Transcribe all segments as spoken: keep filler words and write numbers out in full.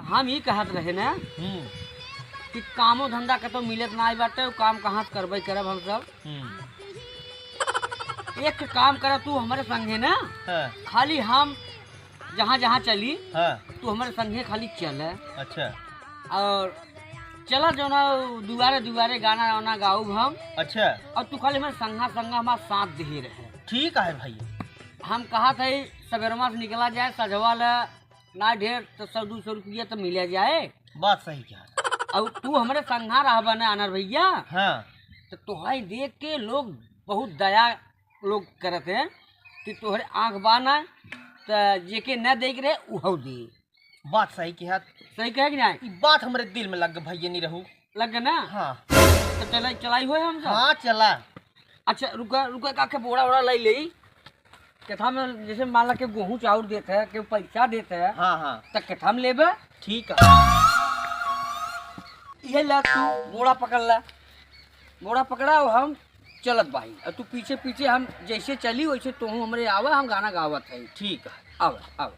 हम ई कहत रहे ना हम्म। कि कामो धंधा कतौ मिलत नाई बाटे, उ काम कहाँ से करबै करब हम सब। हम्म। एक काम कर, तू हमरे संगे ना, हाँ। खाली हम जहाँ जहाँ चली, हाँ। तू हमरे संगे खाली चल। अच्छा। और चला जो ना दुआरे दुआरे गाना वाना गाउब हम। अच्छा। और तू खाली हमरे संगा संगा हमार साथ दिहे रहे। ठीक है भाई। हम कहा थे सबेरवा से निकला जाए, सजवा ले ना ढेर तो सौ दो सौ रुपया तो मिले जाए। बात सही कहा। और तू हमरे संगा रहबा ना अनर भैया, हाँ। तो तोहई देख के लोग बहुत दया लोग करत हैं कि तोहरे आँख बा ना, तो जेके न देख रहे उहौ दे। बात सही कहा। सही कहे कि नहीं? ई बात हमरे दिल में लग गए भैया, नहीं रहू। लग गए ना? हाँ। तो चलाई, चलाई होए हम सब? हाँ, चला। अच्छा, रुका, रुका, का के बोरा वोरा लाई लेई। केथा में जैसे मान ला के गेहूं चाउर देत है, के पैसा देत है, हाँ, हाँ। त केथा में लेबे? ठीक है। ये ला तू बोरा पकड़ ला, बोरा पकड़ा और हम चलत बाही। और तू पीछे पीछे हम जैसे चली वैसे तोहू हमरे आवा, हम गाना गावत है। ठीक है। आवा, आवा।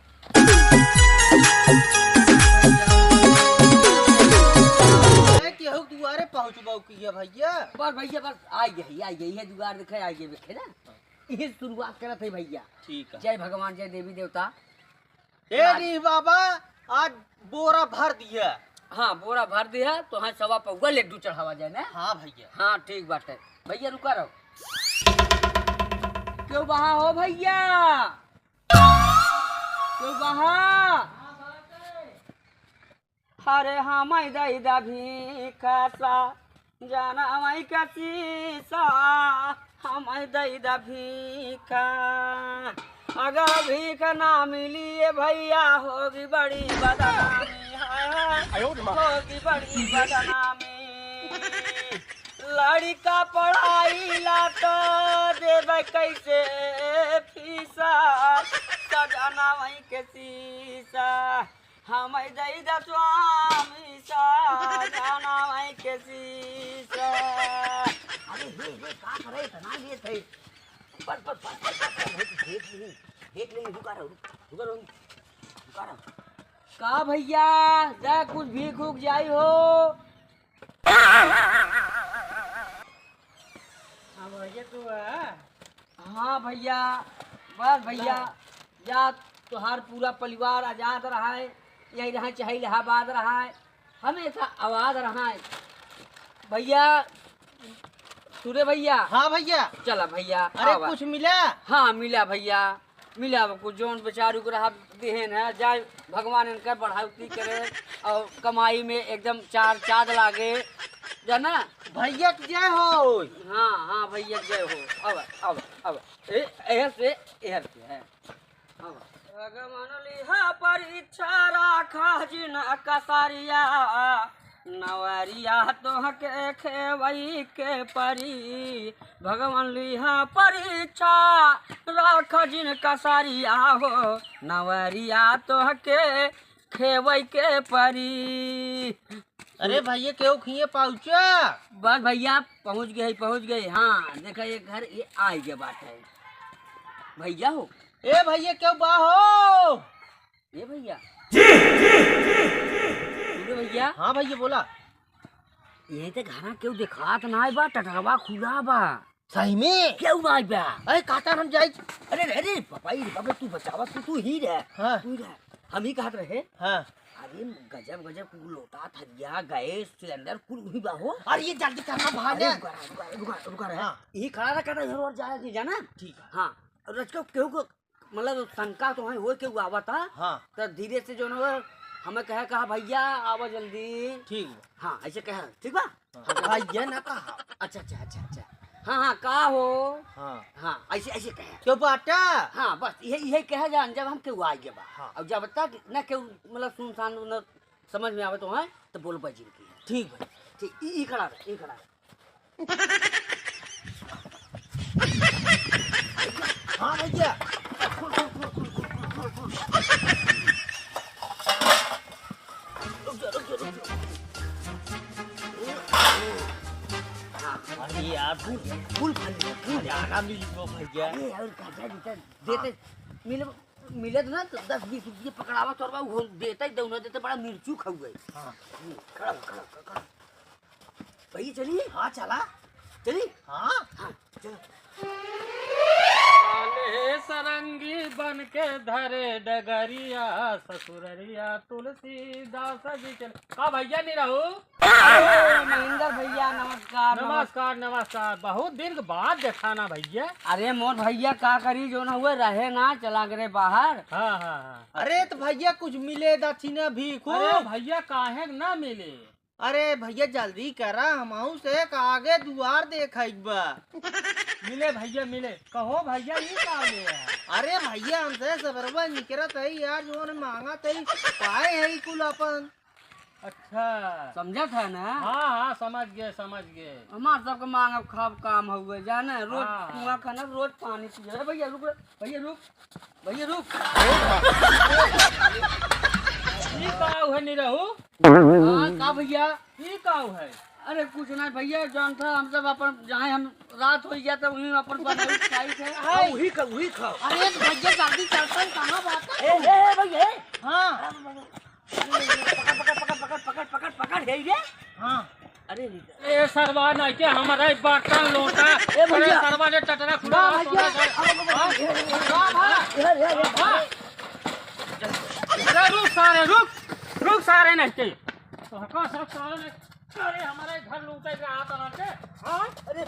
ए, केहू दुआरे पहुँचबो किया भैया? बस भैया, बस आ गई, आ गई है दुआर देखे, आ गई देखे ना। यही शुरुआत करत है भैया। ठीक है। जय भगवान, जय देवी देवता। ए आज री बाबा, आज बोरा भर दिया। हाँ, बोरा भर दिया, तो हाँ सवा पौवा लड्डू चढ़ावा जाए ना। हाँ भैया। हाँ, ठीक बात है। भैया रुका रहो। क्यों बहा हो भैया? क्यों बहा? अरे हमई दई दा भीखा सा, जनमई के सीसा, हमई दई दा भीखा। अगर भीख ना मिली ए भैया, होगी बड़ी बदनामी, हाय हाय, आयो रे माँ। होगी बड़ी बदनामी। लड़िका पढ़ाई ला तो देबै कैसे फीसा, सजनमई के सीसा। हमई दई दा स्वामी सा, जनमई के सीसा। अरे हे, हे, का करे इतना लेत है? बस, बस, बस, बस, बस, बस, देख ली, देख ली, रुका रहो, रुका रहो, रुका रहो। का भैया, जा कुछ भीख उख जाई हो? हाँ भैया, तू है? हाँ भैया, बस भैया, जा। जा, तोहार पूरा परिवार आजाद रहा है, यही रहा चाहे इलाहाबाद रहा है, हमेशा आबाद रहा है। भैया, सुने भैया। हाँ भैया। चला भैया, अरे आवा। कुछ मिला? हाँ, मिला भैया। मिला कुछ, जौन बेचारू के रहा देहे न जाए, भगवान इनकर बढ़ौती करे और कमाई में एकदम चार चांद लागे, जाना? भैया के जय हो। हाँ, हाँ, भैया के जय हो। अब, अब, अब, ए, एहर से, एहर से है। अब। भगवान लिहा परीक्षा राखा जिन कसरिया, नवरिया तोहके खेवई के परी। भगवान लिहा परीक्षा, राख जिन कसरिया हो, नवरिया तोहके खेवई के परी। अरे भैया, केहू खिए पहुँचा? बस भैया, पहुँच गए, पहुँच गए। हाँ, देखा ये घर, ये आ गए बात है। भैया हो। ए भैया, केहू बा हो? ए भैया। सुनो भैया। हाँ भैया, बोला। यही तो घरा केहू देखात नाई बा, टटरवा खुला बा। सही में? केहू नाई बा। अरे काका, हम जाई। अरे, अरे, बाबा, ई बाबा, तू बचावा, तू, तू ही रह। हाँ। तू ही रह। हम ही कहत रहे। हाँ। अरे, गजब, गजब, कुल लोटा, थरिया, गैस, सिलेंडर, कुल वही बा हो। अरे, ये जल्दी करना, भाग अरे, ले। रुका रहा, रुका, रुका, रुका रहा। हाँ। यही खड़ा रहा, कहता, इधर और जाया नहीं जाना। ठीक है। हाँ। और रचका केहू को मतलब शंका तो है, होए के उ आवता। हाँ। तो धीरे से जो न हो, हमें कहे, कहा, "भैया, आवा जल्दी।" ठीक बा। हाँ, ऐसे कहे, ठीक बा? हाँ। भैया ना कहा। अच्छा, अच्छा, अच्छा, अच्छा। हाँ, हाँ, का हो? हाँ। हाँ, ऐसे, ऐसे कहे। क्यों बाटा? हाँ, बस यही, यही कहे जान, जब हम केहू आ गए बा। हाँ। अब जब तक न केहू, मतलब, सुनसान न समझ में आवे तो है, तो बोल बा जिनकी है। ठीक भाई। ठीक, ई, ई खड़ा रहे, ई खड़ा रहे। हाँ भैया। रुक जा, रुक जा, रुक जा। अरे यार, फूल, फूल फल, फूल। खजाना मिल गो भैया। अरे यार, खजाना देते, हाँ। मिल मिले तो ना, तो दस बीस रुपये पकड़ावा तोर बा, वो देता ही दौना देता, बड़ा मिर्चू खाऊ है। हाँ। खड़ा हो, खड़ा हो, खड़ा हो। भैया चली? हाँ, चला। चली? हाँ। हाँ, चलो। साले सरंगी बन के धरे डगरिया, ससुररिया तुलसीदास जी चले। का भैया निरहू? अरे, महेंद्र भैया, नमस्कार, नमस्कार। नमस्कार, नमस्कार। बहुत दिन के बाद देखा ना भैया। अरे मोर भैया, का करी, जो ना हुए रहे ना, चला गए बाहर। हाँ, हाँ, हाँ। अरे तो भैया, कुछ मिले दक्षिणा भीख हो? अरे भैया, काहे के ना मिले? अरे भैया, जल्दी करा, हमहू से एक आगे दुआर देखइक बा। मिले भैया, मिले। कहो भैया, ई का ले है? अरे भैया, हमसे सबरवा निकरत है यार, जो ने मांगत है, पाए है कुल अपन। अच्छा। समझत है ना? हाँ, हाँ, समझ गए, समझ गए। हमार सबके मांगब खाब काम हुए, जाने? रोज हाँ, हाँ। कुआं खाना, रोज पानी पिए। अरे भैया, रुक रे, भैया, रुक, भैया, रुक। ई का है निरहू? हाँ, का भैया? ई का है? अरे कुछ नहीं भैया, जानता हम सब अपन, जहाँ हम रात हो गया तो वहीं अपन बनाई खाई थे। हाँ, वही खा, वही खा। अरे तो भैया, जल्दी चलता है, कहाँ बात है? ए, ए, ए, भैया, ए। हाँ। पकड़, पकड़, पकड़, पकड़, पकड़, पकड़, पकड़, हे रे। हाँ। अरे रे। ए सरवा नहीं के हमारा एक बर्तन लोटा। ए भैया। अरे सरवा ने टटरा खुला ना भैया। सोना का। हाँ? ए, ए, ए, हाँ, हाँ। ए, ए, ए। हाँ। अरे रुक सारे, रुक। रुक सारे नहीं के। तो हका सब सारे ने, अरे हमारे घर लूटे के हाथ ना के। हाँ? अरे